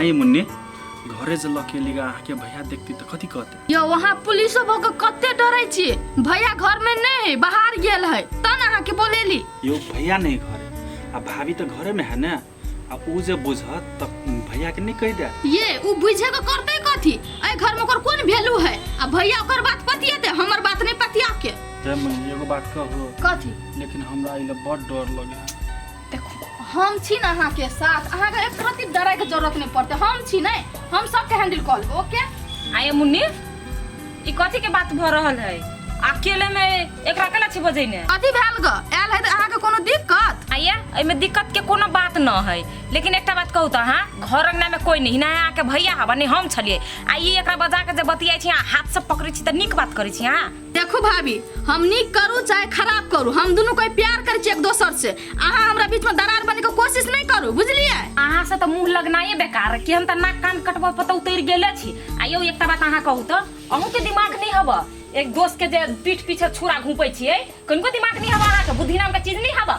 आइ मुन्नी घरे जे लऽ के एली अहाँके भैया देखती तऽ कथी कहते यौ अहाँ पुलिसो भऽ के कते डरै छी भैया घर में नहीं है बाहर गेल है तब अहाँ के बोलेली यौ भैया नहीं घरे आ भाभी तऽ घरे में है ने आ उ जे बुझत तऽ भैया के नहीं कहि दे ये उ बुझे के करते कथी एहि घर में ओकर कोन वैल्यू है आ भैया ओकर बात पतियेते हमर बात नहीं पतिया के जय मुन्नी एगो बात कहू कथी लेकिन हमरा एहि लए बड़ डर लगे देखो हम छी ना अहाँ के साथ अहाँ के एक रत्ती डरे के जरूरत नहीं पड़ते हम छी नहीं हम सबके हैंडल कर लेबै ओके आये मुन्नी ई कथी के बात भऽ रहल है अकेले में एकरा केना छी बजैने कथी भेल ग आयल है तऽ अहाँ के कोनो दिक्कत आइए एहिमे दिक्कत के कोनो बात न है लेकिन एकटा बात कहू तऽ अहाँ घर अंगना में कोई नहीं ना अहाँके भैया हवा नहीं हम छलियै आ ई एकरा बजा के जे बतियाइ छी अहाँ हाथ से पकड़ै छी तऽ नीक बात करै छी अहाँ देखू भाभी हम नीक करू चाहे खराब करू हम दुनू कोई प्यार करै छी एक दोसर से अहाँ हमरा बीच में दरार बने के कोशिश नहीं करू बुझलियै अहाँ से तऽ मुंह लगनाइए बेकार कि हम तऽ नाक कान कटबऽ पर तऽ उतरि गेले छी आ यौ एकटा बात अहाँ कहू तऽ अहूँके दिमाग नहि हब एक दोस्त के जे पीठ पीछे छुरा घोंपै छियै कनिको दिमाग नहि हब अहाँके बुद्धि नामके चीज नहि हब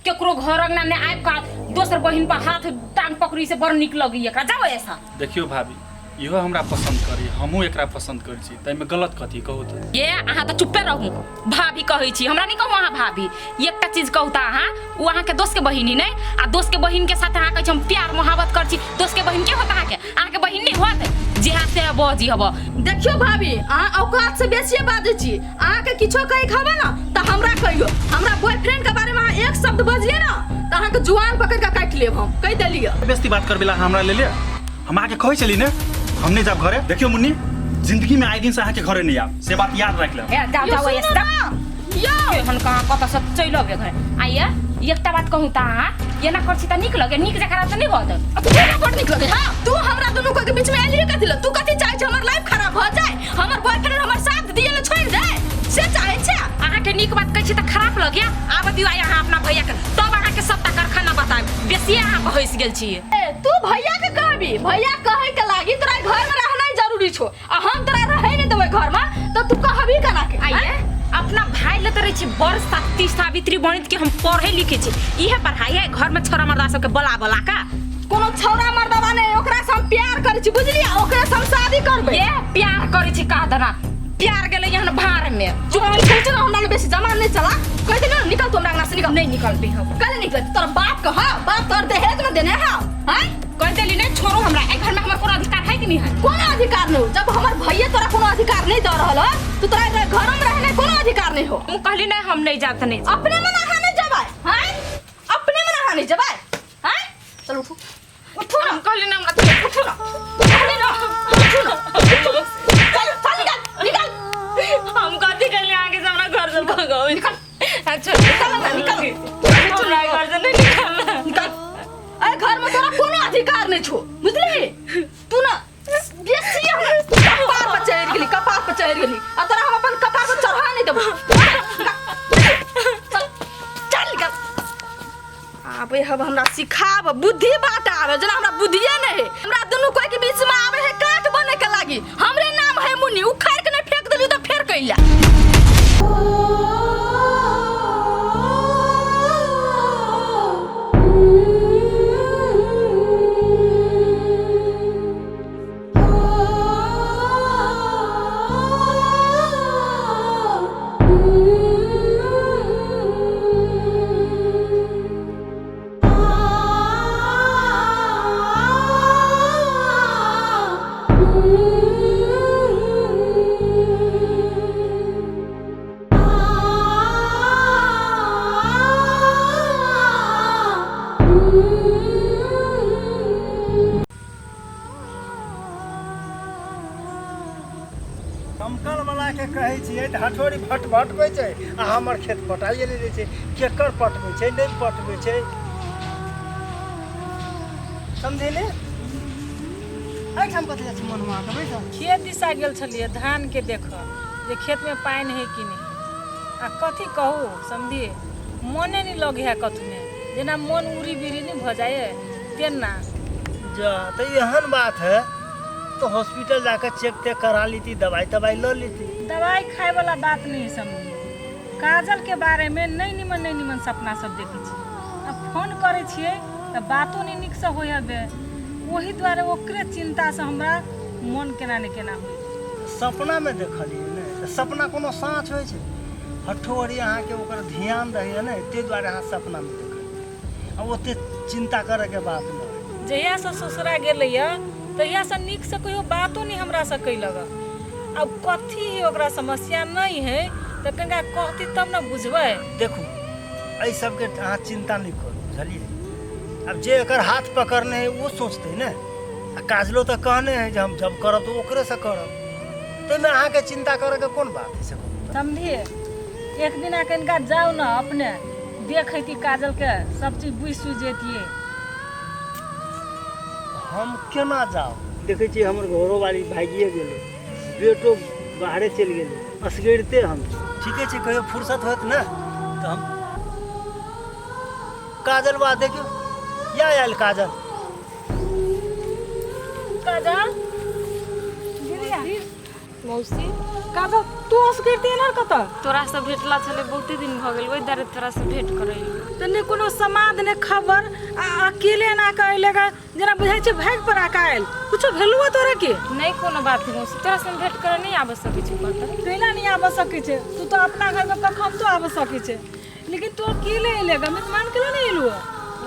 केकरो घर अंगना में आबि कऽ दोसर बहिन पर हाथ टांग पकड़ी से बड़ नीक लगैए एकरा जाओ ऐसा देखियौ भाभी इहो हमरा पसन्द करी हमहूँ एकरा पसन्द करै छी ताहिमे गलत कथी कहू तऽ ये अहाँ तऽ चुप्पे रहू भाभी कहै छी हमरा नहि कहू अहाँ भाभी एकटा चीज कहू तऽ अहाँ ओ अहाँके दोस्तके बहिन ही नहि आ दोस्तके बहिनके साथ अहाँ कहै छी हम प्यार मोहब्बत करै छी दोस्तके बहिन के होत अहाँके अहाँके बहिन नहि होत जेहा से बजी हब देखियौ भाभी अहाँ औकात से बेसिए बाजै छी अहाँके किछो कहै के हबे ने तऽ हमरा कहियौ हमरा बॉयफ्रेंड के बारे में अहाँ एक शब्द बजलियै ने तऽ अहाँके जुआन पकड़ि कऽ काटि लेब हम कहि देलियै बेस्ती बात करबेला हमरा ले ले हम अहाँके कहै छली ने हम नहि जायब घरे देखियौ मुन्नी जिंदगी में आइ दिन से अहाँके घरे नहि आयब से बात याद राखि लेब ए जाओ यौ जाओ सुनू ऐसे ना यौ हम कहाँ कतऽ से चलि अबै घरे आइए एकटा बात कहूँ तऽ अहाँ एना कर छी तऽ नीक लगे नीक जकाँ तऽ नहि होत तोरा बड़ नीक लगे हाँ तू हमरा दुनू के बीच में एलिए कथी ले तू कथी चाहे छै हमर लाइफ खराब भ जाए हमर बॉयफ्रेंड हमर साथ दिए ले छोड़ दे से चाहे छै अहाँके नीक बात कहै छी तऽ खराब लगे आब दियौ आइ अहाँ अपना भैया के तब अहाँके सबटा कारखाना बतायब बेसी अहाँ बहसि गेल छियै ए, तू भैया के कहबी भैया कहे के लागी तोरा घर में रहना जरूरी छो आ हम तोरा रहे नहीं देबै घर में तो तू कहबी केना के आइए अपना भाई ले तऽ रहै छी बड़ सती सावित्री बनित के हम पढ़ै लिखै छी इहे पढ़ाई है घर में छोरा मर्दा सबके बोला बोला का कोनो छौरा मर्दवा नहीं ओकरा से हम प्यार करै छी बुझलियै ओकरा से हम शादी करबै ये प्यार करै छी कहा दना प्यार गेलै यहाँ भार में चुप चुप ना हमरा बेसी जमान नहीं चला कह दे ना निकल तू हमरा अंगना से निकल नहीं निकलबी हम कल निकल तोर बाप के हां बाप तोर दहेज में देने हां हैं कह देली नहीं छोड़ो हमरा एहि घर में हमर कोनो अधिकार है कि नहीं है कोनो अधिकार नहीं हो जब हमर भैया तोरा कोनो अधिकार नहीं दे रहल हो तो तोरा घर में रहने कोनो अधिकार नहीं हो हम कहली नहीं हम नहीं जात नहीं जाब। अपने में नहा नहीं जबाय हैं अपने में नहा नहीं जबाय हैं चल उठो उठो ना हम कहली ना हमरा उठो ना कहली ना उठो ना चल चल निकल निकल हम कथी कहली आगे से हमरा घर से भगाओ निकल अच्छा निकल ना निकल हमरा घर से नहीं निकलना निकल अरे घर में तोरा कोनो अधिकार नहीं छो बुझली तू ना बेसी हमरा कपार पर चढ़ गेली कपार पर चढ़ गेली आ तोरा हम अपन कपार पर चढ़ा नहीं देबो चल चल निकल आबे हब हमरा सिखाब बुद्धि बाट आबे जेना हमरा बुद्धिए नहीं है हमरा दुनू कोई के बीच में आबे है काट बने के लागी हमरे नाम है मुन्नी उखाड़ के नहीं फेंक देली तो फेर कैला दमकल वाला के कहै छियै तऽ हथौड़ी भट भटबै छै आ हमर खेत पटाइए नहि दै छै केकर पटबै छै नहि पटबै छै समझेली एहिठाम कथी जाइ छै मनवा के बैसल खेत दिशा गेल छलियै धानके देखऽ जे खेतमे पानि है कि नहि आ कथी कहू समझी मोने नहि लगै है कथूमे जेना मोन उड़ी बिड़ी नहि भऽ जाए तेना जा तऽ एहन बात है तो हॉस्पिटल जाकर चेक तेक करा लीती दवाई तवाई ल लीती दवाई खायवला बात नहि है समझी काजलके बारेमे नहि निमन नहि निमन सपना सब देखै छी आ फोन करै छियै तऽ बातो नहि नीकसँ होइ हबे ओही दुआरे ओकरे चिन्तासँ हमरा मोन केना ने केना होइ। सपनामे देखलियै ने, तऽ सपना कोनो साँच होइ छै? हठोड़ी अहाँके ओकर ध्यान रहैए ने, ताहि दुआरे अहाँ सपनामे देखलियै। आ ओते चिन्ता करैके बात नहि। जहियासँ ससुरा गेलैए तहियासँ नीकसँ कहियो बातो नहि हमरासँ कैलक। आब कथी है ओकरा समस्या नहि है तऽ कनिका कहती तब ने बुझबै। देखू, एहि सबके अहाँ चिन्ता नहि करू, बुझलियै? आब जे एकर हाथ पकड़ने है ओ सोचतै ने। आ काजलो तऽ कहने है जे हम जब करब तऽ ओकरेसँ करब, ताहिमे अहाँके चिन्ता करैके कोन बात है से कहू। समझिए, एक दिना कनिका जाउ ने अपने देखैती काजलके, सब चीज बुझि सुझि जैतियै। हम केना जाउ? देखै छियै हमर घरोवाली भागिए गेलै, बेटो बाहरे चलि गेलै, असगरिते हम छी। ठीके छै, कहियो फुर्सत होत ने तऽ हम काजल बा देखियौ या आयल काजल। काजल मौसी। काजल, तू असगरिते एना कतऽ? तोरा से भेटला छलै बहुते दिन भऽ गेल, ओहि दुआरे तोरा से भेंट करै एलियौ। तऽ नहि कोनो समाद नहि खबर, आ अकेले एना कऽ अयलै गे, जेना बुझाइ छै भागि पर आके आयल। कुछो भेलौ तोरा के? नहि कोनो बात है मौसी, तोरा से भेंट करे नहि आबि सकै छी कतऽ। कैला नहि आबऽ सकै छै? तू तऽ अपना घरमे कखन तो आबऽ सकै छै, लेकिन तू अकेले अयले गे, मेहमान केला नहि एलौ?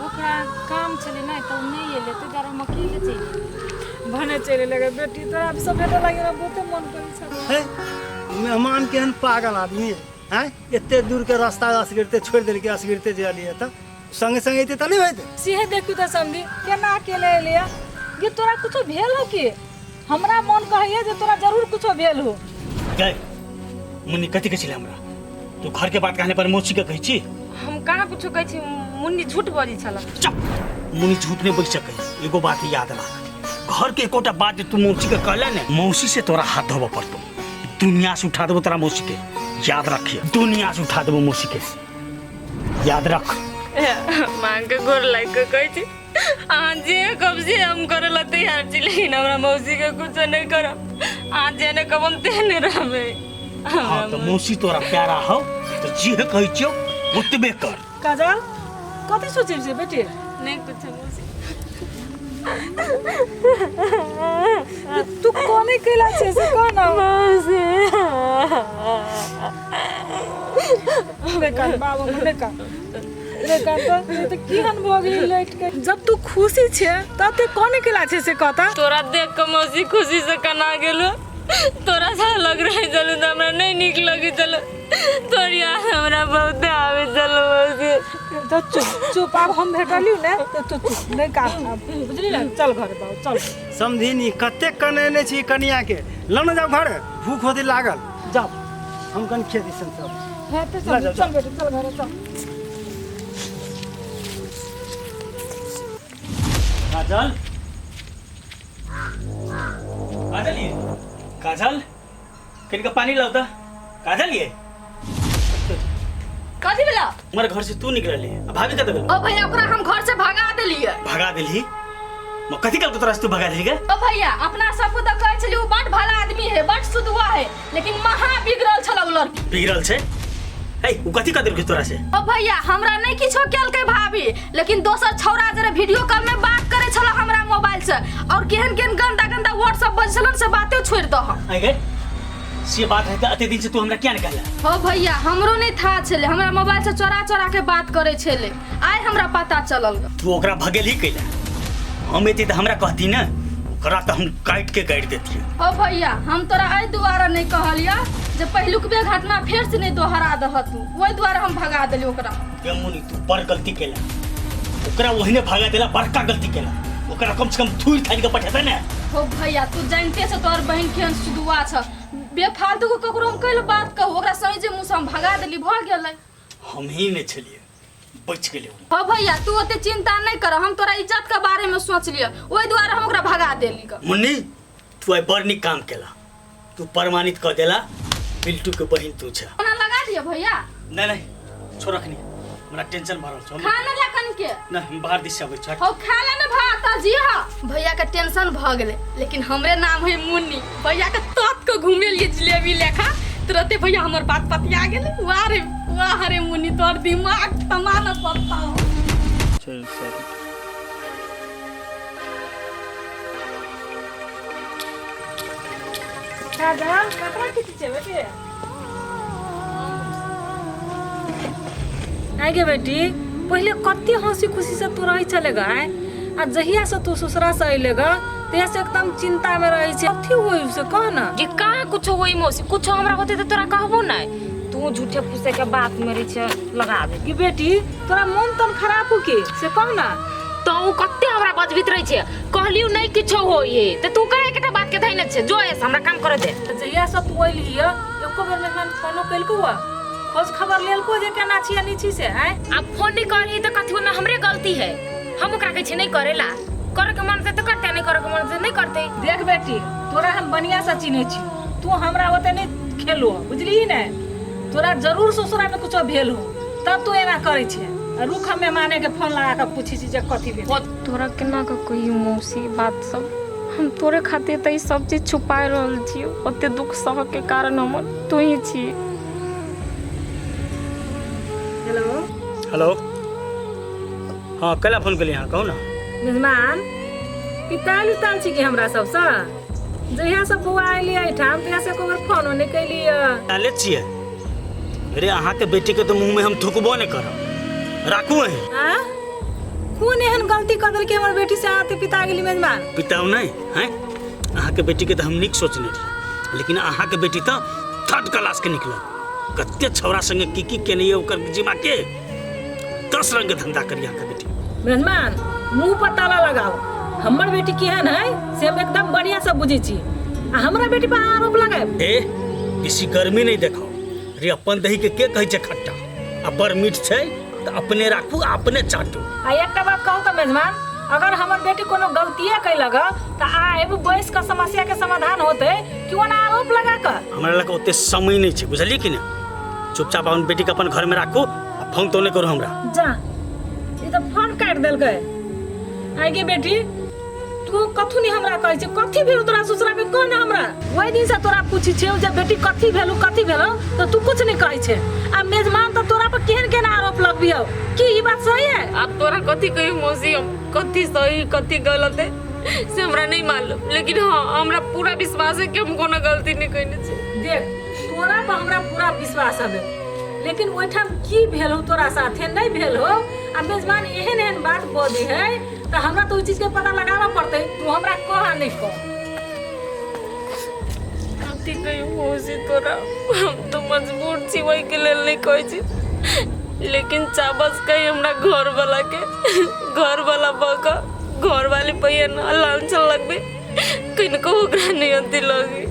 ओकरा काम छलै नहि तऽ ओ नहि एलै, ताहि दुआरे हम अकेले चलि एलियै। भने चलि एलै गे बेटी, तोरा सब भेटऽ लागि हमरा बहुते मन करै छल। हे, मेहमान केहन पागल आदमी है, आँय? एते दूरके रास्ता असगरिते छोड़ि देलकै, असगरिते जे एलियै तऽ संगे संगे अयतै तऽ नहि होइतै। सेहे देखियौ तऽ समधी, केना अकेले एलै गे? तोरा कुछो भेल हो की? हमरा मन कहैया जे तोरा जरूर कुछो भेल हो। गए मुन्नी, कथी कहै छलै हमरा? तू घर के बात कहने पर मौसी के कहै छी? हम कहाँ कुछो कहै छी, मुन्नी झूठ बजै छल। चुप, मुन्नी झूठ नहीं बज सकै। एगो बात याद राख, घर के एकोटा बात जे तू मौसी के कहले ने, मौसी से तोरा हाथ धोबऽ पड़तो। दुनिया से उठा देबो तोरा मौसी के, याद रखिए, दुनिया से उठा देबो मौसी के, याद रख। माँ के गोर लागि कऽ कहै छी, अहाँ जे कहब से हम करै लए तैयार छी, लेकिन हमरा मौसी के कुछो नहि करब। अहाँ जेहने कहब हम तेहने रहबै। हाँ तऽ मौसी तोरा प्यारा हौ तऽ जे कहै छियौ ओतबे कर। काजल, कथी सोचै छै बेटी? नहि कुछो मौसी। तू कोने कैला छै से कह ना। मौसी नहि कान बाबू, नहि कान, नहि कान। तऽ केहन भऽ गेली लटि के? जब तू खुशी छै तब ते कोने कैला छै से कहता। तोरा देख कऽ मौसी खुशी से कना गेलो। तोरा से अलग रहे छलू तऽ हमरा नहि नीक लगै छल, तोर याद हमरा बहुते आबै छल मौसी। तऽ चुप चुप, आब हम भेटलियौ ने तऽ तू चुप, नहि कान आब, बुझली ने? चल घर बाबू, चल। समधिनी, कतेक कनेने छी कनियाके, लऽ ने जाउ घर, भूख होती लागल। जाउ, हम कनि खेत दिसन सब हेतै। लऽ चल जाउ, चल बेटी, चल घरे चल। काजल, काजल, ये काजल, कनिका पानी लाउ तऽ। काजल ये। कथी भेला? हमारे घर से तू निकलली आ भाभी कतऽ गेल? ओ भैया, ओकरा हम घर से भगा देलियै। भगा देलही? म कथी कल तोरा से तू भगा देलही गे? ओ भैया, अपना सबके तऽ कहै छली ओ बड भला आदमी है, बड सुधुआ है, लेकिन महा बिगड़ल छल ओ लड़की। बिगड़ल छै? हे, उ कथी कह देलकै तोरा से? ओ भैया, हमरा नहि किछो केलकै भाभी, लेकिन दोसर छौड़ा जरे वीडियो कॉल में बात करे छल हमरा मोबाइल से, और केहन केहन गंदा गंदा वर्ड सब बजै छलन, से बाते छोड़ दह। आइ गे, से बात है तऽ एते दिन से तू हमरा किया नहि कहला? हो भैया, हमरो नहीं था छले, हमरा मोबाइल से चोरा चोरा के बात करे छले, आइ हमरा पता चलल। तू ओकरा भगेलही कैला? हम एती तऽ हमरा कहती ने, ओकरा तऽ हम काटि के गाड़ि देतियै। ओ भैया, हम तोरा एहि दुआरे नहि कहलियऽ जे पहिलुकबे घटना फेर से नहि दोहरा दह तू, ओहि दुआरे हम भगा देली ओकरा। गे मुनि, तू बड़ गलती केला, ओकरा ओहिने भगा देला, बड़का गलती केला। ओकरा कम से कम थूर थारि के पठेतै ने। हो भैया, तू जानते छ तोहर बहिन केहन सुदुआ छ, बेफालतू के ककरो हम कैल बात कहू? ओकरा सही जे मुँह से हम भगा देली, भऽ गेलै। हम ही नहि छलियै, बचि गेलै ओ। हो भैया, तू ओते चिंता नहीं कर, हम तोरा इज्जत के बारे में सोच लिय, ओहि दुआरे हम ओकरा भगा देली ग। मुन्नी, तू आइ बड़ नीक काम केला, तू प्रमाणित कऽ देला बिल्टू के बहिन तू छ। खाना लगा दियो भैया। नहीं नहीं, छोड़ रखनी, हमरा टेंशन भरल छौ। खाना ला कन के। नहीं, हम बाहर दिस से अबै छी। हो, खा ले ने भात जी। हाँ भैया के टेंशन भ गेलै, लेकिन हमरे नाम है मुन्नी। भैया के तत के घुमेलिए जिलेबी लेखा, तुरते भैया हमर बात पतिया गेलै। वाह रे वाह रे मुन्नी, तोहर दिमाग थमा न पड़ता हो। चल सर। काजल कपड़ा खींची छै बेटी आइ गे बेटी पहिले कते हंसी खुशी से तू रहै छले ग आइ आ जहिया से तू ससुरा से अइले ग तहिया से एकदम चिंता में रहै छै कथी होई से कह ना जे कहाँ कुछो होई मौसी कुछो हमरा होते तऽ तोरा कहबो नहि तू झूठे फूसे के बात में रहै छै लगा दे कि बेटी तोरा मोन तन खराब हो के से कह ना तो उ कते हमरा बजबित रहै छै कहलियो नहि किछो होई है तऽ तू काहे एकटा बात के धैने छै जो ऐसे हमरा काम करे दे तऽ जहिया से तू अइली एको बेर मेहमान फोनो केलको हुआ खोज खबर लेलको जे केना छी आ नहि छी से आँय आब फोन नहीं करही तऽ कथी में हमरे गलती है हम ओकरा कहै छियै नहीं करेला करे के मन से तऽ करते नहीं करे के मन से नहीं करते देख बेटी तोरा हम बढ़िया से चिन्है छी तू हमरा ओते नहीं खेलो बुझलिही ने तोरा जरूर ससुरा में कुछो भेल हो तब तू एना करै छै आ रुक हम मेहमाने के फोन लगा के पूछै छी जे कथी भेल तोरा केना कऽ कहियौ मौसी बात सब हम तोरे खातिर तऽ ई सब चीज छुपा रहल छियौ ओते दुख सहऽ के कारण हमर तू ही छी हेलो हेलो हाँ कैला फोन केलियै अहाँ कहू ने मेजमान पिताल उताल छी कि हमरा सबसँ जहिया से बौआ अयली एहिठाम तहिया से एको बेर फोनो नहि कैली डाले छियै अरे अहाँके बेटीके तऽ मुँहमे हम थुकबो नहि करब राखू अहीं आ कोन एहन गलती कऽ देलकै हमर बेटी से अहाँ पिता गेली मेजमान पिताउ नहि हैं अहाँके बेटीके तऽ हम नीक सोचने रही लेकिन अहाँके बेटी तऽ थर्ड क्लासके निकलल कते छौड़ा संगे की की केने यऽ ओकर जिमा के 10 रंग के धंधा करी अहाँके बेटी मेहमान मुंह पर ताला लगाओ हमर बेटी केहन है से हम एकदम बढ़िया से बुझै छी आ हमरा बेटी पर अहाँ आरोप लगाएब ए बेसी गर्मी नहीं देखाओ रे अपन दही के के कहै छै खट्टा आ बड़ मीठ छै तऽ अपने राखू आ अपने चाटू आ एकटा बात कहू तऽ मेजमान अगर हमर बेटी कोनो गलतिये कैलक तऽ आबि बैस कऽ समस्या के समाधान होतै कि ओना आरोप लगा कऽ हमरा लग ओते समय नहीं छै बुझलियै कि नहि चुपचाप अपन बेटी के अपन घर में राखू आ फोन तो नहीं करू हमरा जा ई तऽ फोन काटि देलकै आइ गे बेटी तू कथू नहीं हमरा कहै छै कथी भेल तोरा ससुरा में कह ना हमरा ओहि दिन से तोरा पूछै छियौ जे बेटी कथी भेलौ कथी भेलौ तऽ तू कुछ नहीं कहै छै आ मेजमान तऽ तोरा पर केहन केहन आरोप लगबियौ की ई बात सही है आब तोरा कथी कही मौसी हम कथी सही कथी गलत है से हमरा नहीं मालूम लेकिन हाँ हमरा पूरा विश्वास है कि हम कोनो गलती नहीं कयने छी देख तोरा पर हमरा पूरा विश्वास हवे लेकिन ओहिठाम की भेल हो तोरा साथे नहीं भेल हो आ मेजबान एहन एहन बात बजै है तऽ हमरा तऽ ओहि चीजके पता लगाबऽ पड़तै तू हमरा कह आ नहि कह कथी कहियो मौसी तोरा हम तो मजबूर छी ओहिके लेल नहीं कहै छी लेकिन चाबस कही हमरा घर वाला के घर वाला बक घर वाली पहिए ना लांछन लगबे किनको ओकरा नहीं अथी लगी।